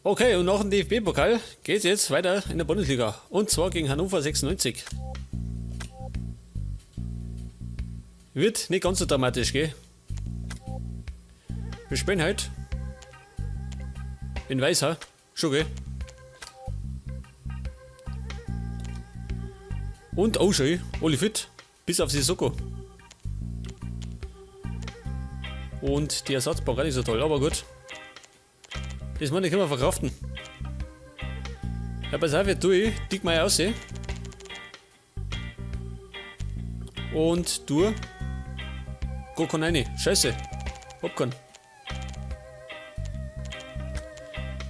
Okay, und nach dem DFB-Pokal geht's jetzt weiter in der Bundesliga. Und zwar gegen Hannover 96. Wird nicht ganz so dramatisch, gell? Wir spielen heute in Weiß, ha? Schon, gell? Und, oh schön, alle fit, bis auf Sissoko. Und die Ersatzbank auch nicht so toll, aber gut. Das meine ich, können wir verkraften. Ja, pass auf, jetzt tue ich Diekmeyer aussehen. Und du. Gar kein rein. Scheiße. Hab keinen.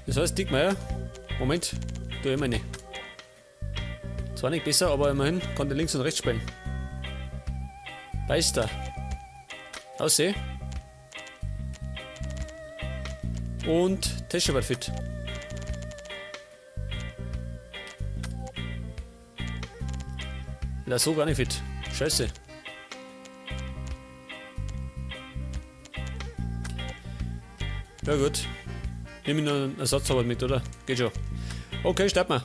Das heißt, Diekmeyer. Moment, tu ich immer nicht. Zwar nicht besser, aber immerhin kann der links und rechts spielen. Beister. Aussehen. Und Tesche war fit. Lasso gar nicht fit. Scheiße. Ja gut. Nimm ich noch einen Ersatzarbeit mit, oder? Geht schon. Okay, starten wir.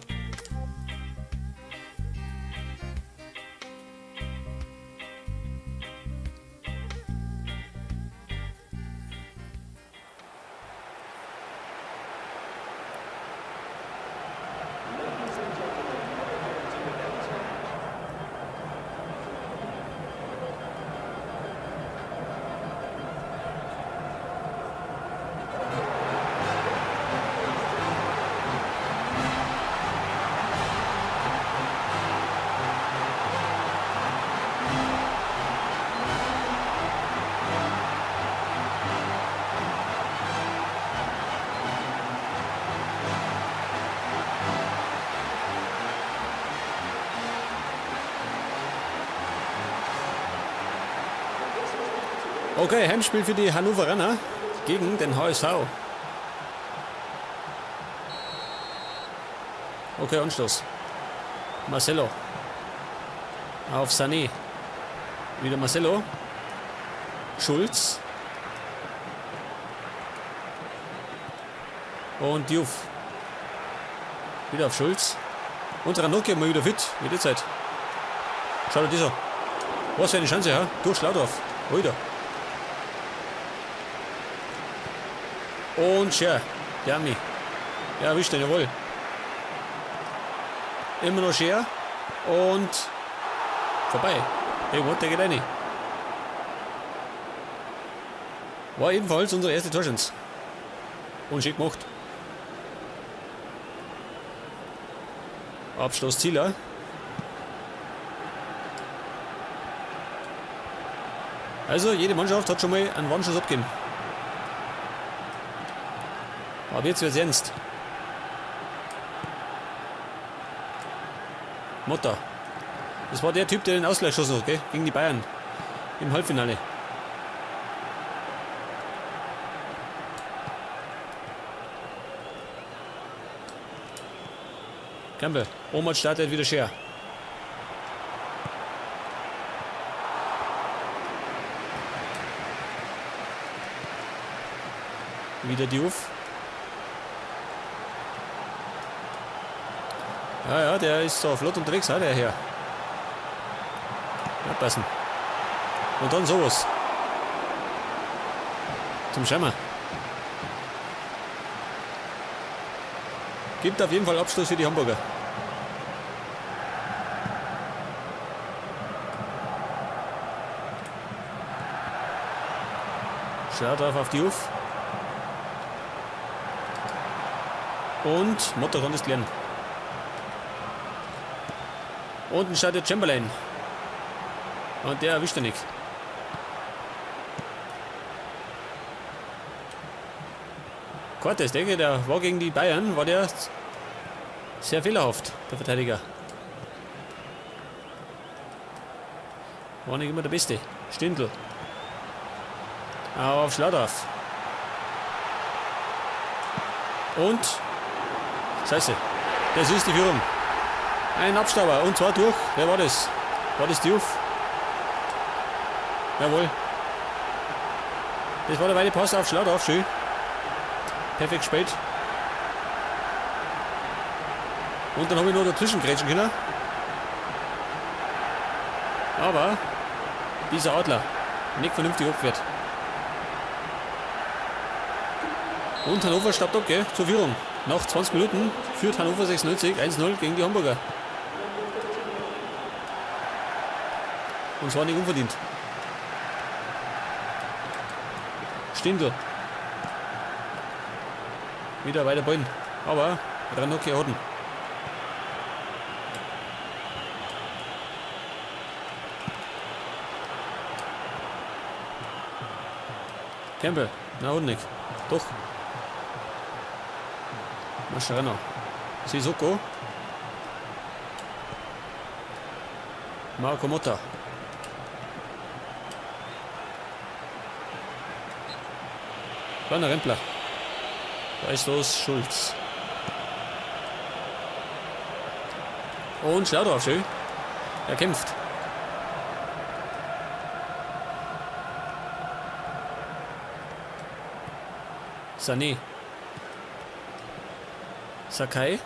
Okay, Heimspiel für die Hannoveraner gegen den HSV. Okay, Anstoß. Marcelo. Auf Sané. Wieder Marcelo. Schulz. Und Diouf. Wieder auf Schulz. Und Ranocchia mal wieder fit. Jede Zeit. Schau dir das an. Was für eine Chance, ja? Durch Schlaudorf. Alter. Und Scher. Der Ami. Ja, erwischt den, jawohl. Immer noch Scher. Und vorbei. Hey, what, der geht rein. War ebenfalls unsere erste Torschance. Und schick gemacht. Abschluss Zieler. Also, jede Mannschaft hat schon mal einen Warnschuss abgegeben. Aber jetzt wird's ernst. Motta. Das war der Typ, der den Ausgleich geschossen hat, gell? Gegen die Bayern. Im Halbfinale. Campbell. Omar startet wieder Scher. Wieder Diouf. Ja, ja, der ist so flott unterwegs, der Herr. Aufpassen. Und dann sowas. Zum Schemmer. Gibt auf jeden Fall Abschluss für die Hamburger. Schaut drauf auf Diouf. Und Motta kann das klären. Unten startet Chamberlain. Und der erwischt er nicht. Cortes, denke, der war gegen die Bayern, war der sehr fehlerhaft, der Verteidiger. War nicht immer der Beste. Stindl. Auf Schlaudorf. Und Scheiße. Das ist die Führung. Ein Abstauber. Und zwar durch. Wer war das? War das Diouf? Jawohl. Das war der weite Pass auf Schlaudorf. Schön. Perfekt gespielt. Und dann habe ich noch dazwischen grätschen können. Aber dieser Adler nicht vernünftig abwehrt. Und Hannover staubt ab, gell? Zur Führung. Nach 20 Minuten führt Hannover 96 1-0 gegen die Hamburger. Und zwar nicht unverdient. Stindl. Wieder weiter Ballen. Aber Ranocchia hat ihn. Campbell. Na, hat nicht. Doch. Mascherano. Sissoko. Marco Motta. Kleiner Rempler. Weißlos Schulz. Und Schlaudorf, schön. Er kämpft. Sané. Sakai.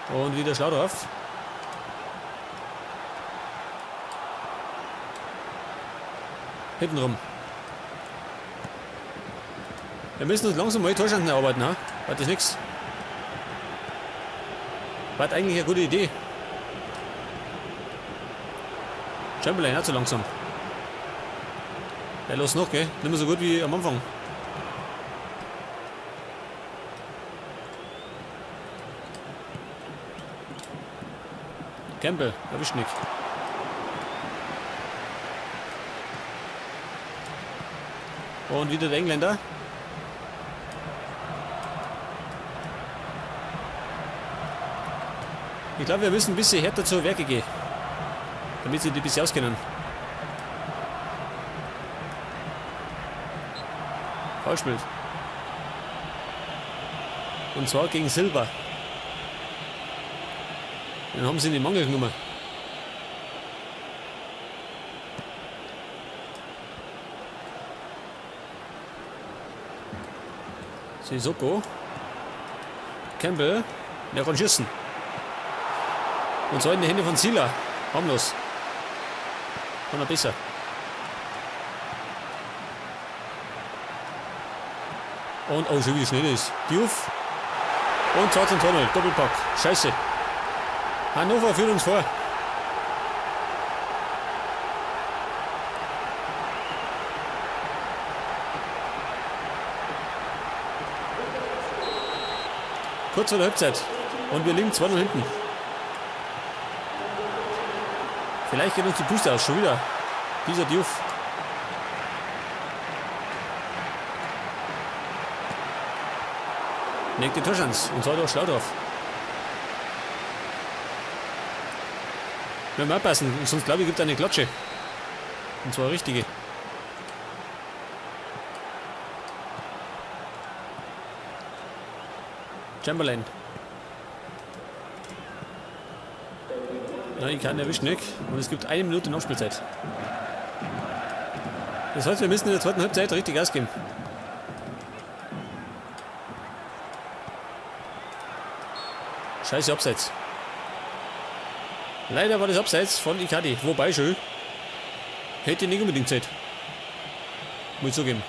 Und wieder Schlaudorf. Hintenrum. Wir müssen uns langsam mal Torchancen erarbeiten, ha? War das nix? War eigentlich eine gute Idee. Chamberlain hat so langsam. Ja, los noch, gell? Nicht mehr so gut wie am Anfang. Campbell, erwischt nicht. Und wieder der Engländer. Ich glaube, wir müssen ein bisschen härter zu Werke gehen, damit sie die ein bisschen auskennen. Foulspiel. Und zwar gegen Silva. Den haben sie in die Mangel genommen. Sissoko. Campbell. Der kann schießen. Und zwar in die Hände von Sila. Harmlos. Kann er besser. Und, oh, schon wie schnell ist. Diouf. Und 2 zum 2-0. Doppelpack. Scheiße. Hannover führt uns vor. Kurz vor der Halbzeit. Und wir liegen 2-0 hinten. Vielleicht geht uns die Puste aus. Schon wieder. Dieser Diouf. Legt die Torschance. Und zwar durch Schlaudorf. Wir müssen aufpassen, sonst glaube ich gibt es eine Klatsche. Und zwar eine richtige. Chamberlain. Nein, ich kann erwischen nicht. Und es gibt 1 Minute Nachspielzeit. Das heißt, wir müssen in der zweiten Halbzeit richtig Gas geben. Scheiße, Abseits. Leider war das Abseits von Icardi. Wobei schön. Hätte nicht unbedingt Zeit. Muss ich zugeben.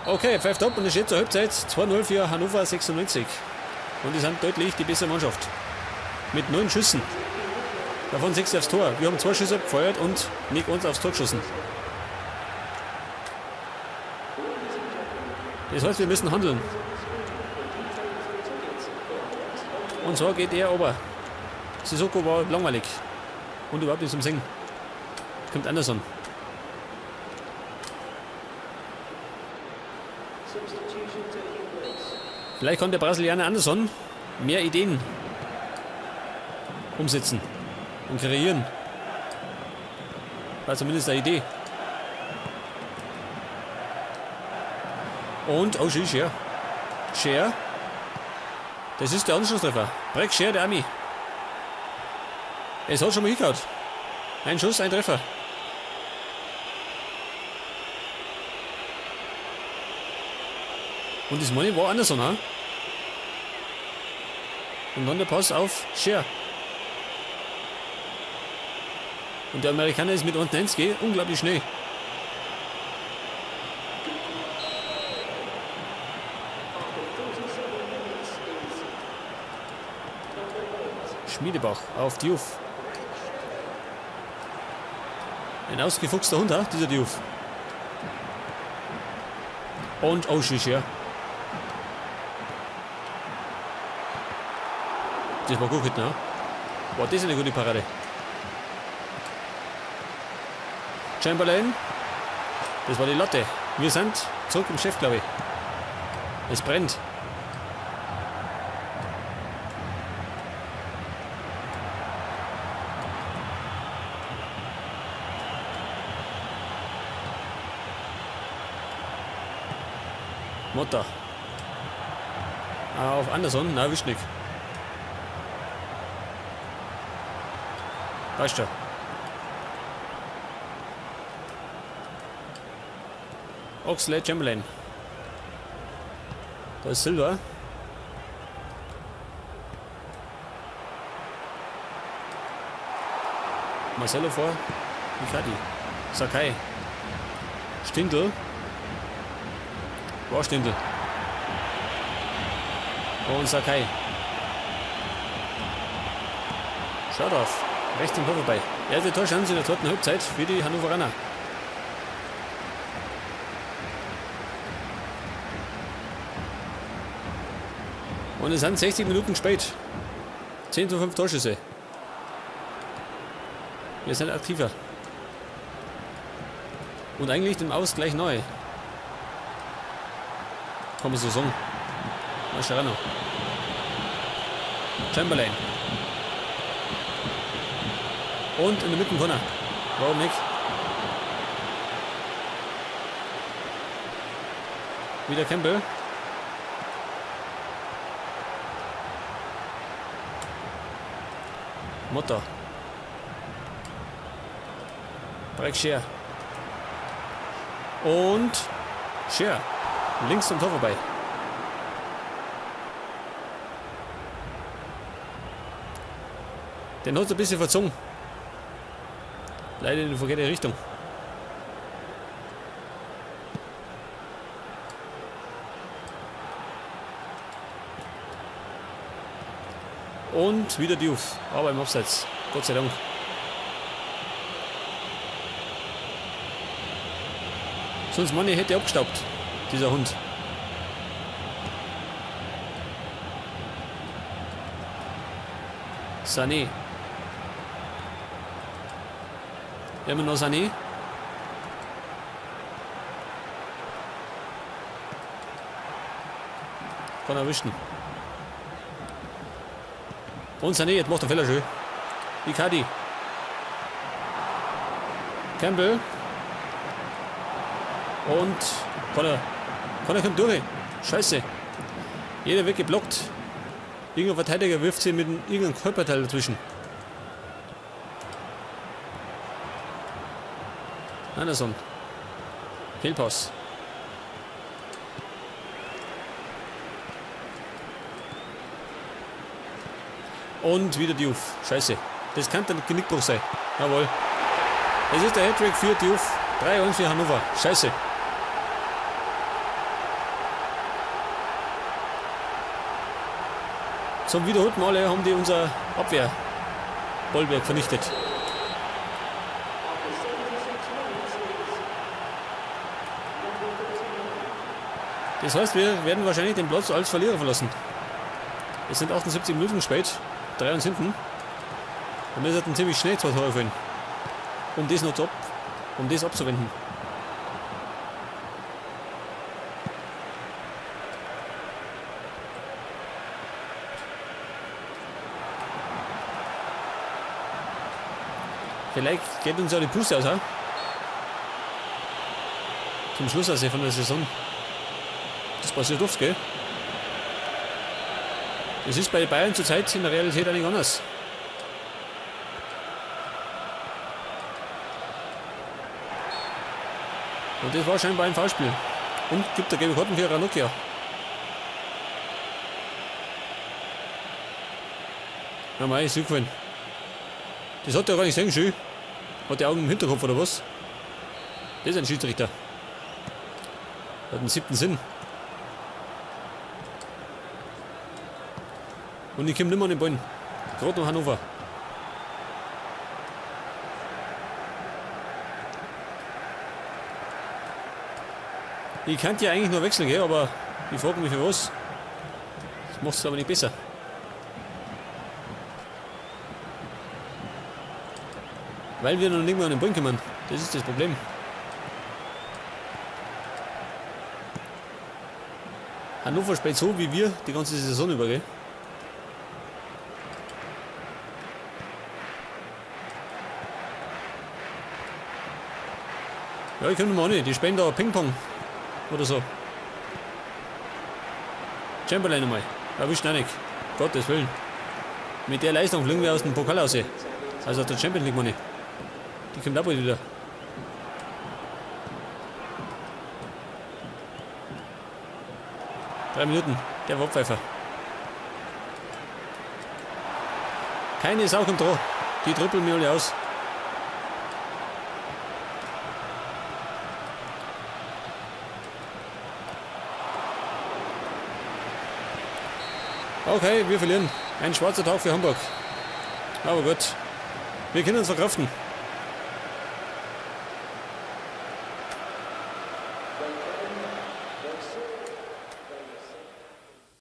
Okay, pfeift ab und es steht zur Halbzeit 2-0 für Hannover 96. Und die sind deutlich die bessere Mannschaft. Mit 9 Schüssen. Davon 6 aufs Tor. Wir haben 2 Schüsse abgefeuert und nicht uns aufs Tor geschossen. Das heißt, wir müssen handeln. Und zwar geht er ober. Sissoko war langweilig. Und überhaupt nicht zum Singen. Kommt Anderson. Vielleicht kann der Brasilianer Anderson mehr Ideen umsetzen und kreieren. War zumindest eine Idee. Und, oh, schön, Schär. Schär. Das ist der Anschlusstreffer. Breck Schär, der Ami. Es hat schon mal hingehauen. Ein Schuss, ein Treffer. Und das meine war Anderson, ha? Und dann der Pass auf Scher. Und der Amerikaner ist mit 1,90 unglaublich schnell. Schmiedebach auf Diouf. Ein ausgefuchster Hund, ha? Dieser Diouf. Und oh, Scher. Das war gut, ne? War das eine gute Parade. Chamberlain. Das war die Latte. Wir sind zurück im Chef, glaube ich. Es brennt. Motta. Auf Anderson. Na, erwischt nicht. Passt schon. Oxlade Chamberlain. Da ist Silva. Marcelo vor. Icardi. Sakai. Stindl. War Stindl. Und Sakai. Schaut auf. Rechts im Tor vorbei. Erste Torchance in der zweiten Halbzeit für die Hannoveraner. Und es sind 60 Minuten spät. 10:5 Torschüsse. Wir sind aktiver. Und eigentlich dem Ausgleich neu. Kann man so sagen. Mascherano. Chamberlain. Und in der Mitte Corner. Warum nicht? Wieder Campbell. Motta. Breck Scher. Und Scher. Links zum Tor vorbei. Den hat er ein bisschen verzogen. Leider in die verkehrte Richtung. Und wieder Diouf, aber im Abseits. Gott sei Dank. Sonst Manni hätte abgestaubt, dieser Hund. Sané. Immer noch Sané. Kann erwischen. Und Sané, jetzt macht der Fehler schön. Icardi. Campbell. Und Connor. Connor kommt durch. Scheiße. Jeder wird geblockt. Irgendein Verteidiger wirft sie mit irgendeinem Körperteil dazwischen. Anderson. Fehlpass. Und wieder Diouf. Scheiße. Das kann der Genickbruch sein. Jawohl. Es ist der Hattrick für Diouf. 3-1 für Hannover. Scheiße. Zum wiederholten Male haben die unser Abwehrbollwerk vernichtet. Das heißt, wir werden wahrscheinlich den Platz als Verlierer verlassen. Es sind 78 Minuten spät, 3 und hinten. Und wir sollten ziemlich schnell 2 Tore fallen, um das noch zu um das abzuwenden. Vielleicht geht uns ja die Puste aus, ha? Zum Schluss also von der Saison. Das passiert oft, gell? Das ist bei Bayern zurzeit in der Realität eigentlich anders. Und das war scheinbar ein Foulspiel. Und gibt der gelbe Karten für Ranocchia. Ja, mei, ist gefallen. Das hat er gar nicht gesehen, schön. Hat die Augen im Hinterkopf oder was? Das ist ein Schiedsrichter. Hat einen siebten Sinn. Und ich komme nicht mehr an den Ball. Gerade noch Hannover. Ich könnte ja eigentlich nur wechseln, gell, aber ich frage mich für was. Das macht es aber nicht besser. Weil wir noch nicht mehr an den Ball kommen. Das ist das Problem. Hannover spielt so wie wir die ganze Saison über, gell? Ja, ich komme mal nicht. Die spielen da Ping-Pong. Oder so. Chamberlain einmal. Erwischt auch nicht. Gottes Willen. Mit der Leistung fliegen wir aus dem Pokal raus. Also aus der Champions League, meine ich. Die kommt auch bald wieder. 3 Minuten. Der war Pfeifer. Keine Sau kommt dran. Die trüppeln mir alle aus. Okay, wir verlieren. Ein schwarzer Tag für Hamburg. Aber gut. Wir können uns verkraften.